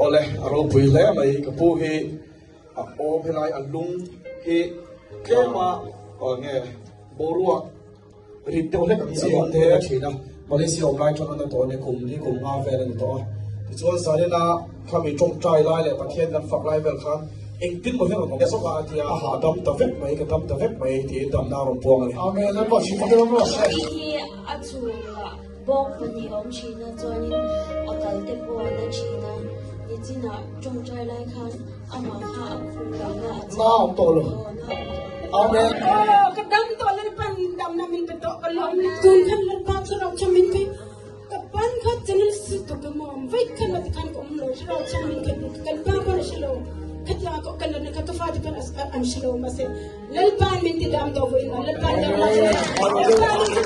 Awle, a ropui hle mai ka pu hi a awm helai a lung hi tlema nge boruak rit deuh hlek ang chi a te a thin a, Malaysia awm lai chuan a na tawh a ni, kum hi kum nga vel a ni tawh a. Tichuan Zarina khami tawngtai lai leh Pathian kan fak lai vel khan engtin maw hian rawn awm zawk a a ti a, a hahdam ta vek mai, ka dam ta vek mai tiin damna a rawn puang a ni. Amen, Lalpa hrim fak emaw rawh se. Hei hi a chhungah bawk pahnih a awm thin a, chuanin a kal te pawh a na thin a, nichinah tawngtai lai khan amah kha a khur dang a, a Na awm tawh lo. Amen. Aw ka dam tawh Lalpan damna min pe tawh ka lawm tun khan Lalpa thlarau chham min pe ka ban kha channel si tu ka mawm vei khan ma ti khan ka awm lo thlarau chham min khat kan pa pawn a hre lo khatiang a kan la ka fa te pawn an hre lo mahse Lalpan min ti dam tawh vawiin ah Lalpan damna Lalpa min ti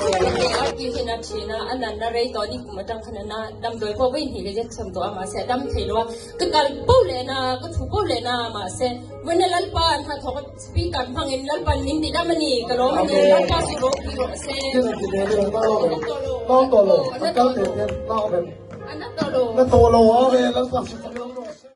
ti hian a thin a a nanna rei tawh ni kum atang khan a na damdawi pawh vawi hnih leh zet chhawm tawh a mahse a dam thei lo a Ka kal po leh na, ka thu po leh na, mahse vawiina Lalpa an hnathawk a speaker hmangin Lalpan min ti dam a ni, ka lawm a ni, Lalpa chu ropui rawh se. Na tawh lo, a kal teh ten, na awm em? A na tawh lo. Na tawh lo, amen, Lalpa chu fak emaw rawh se.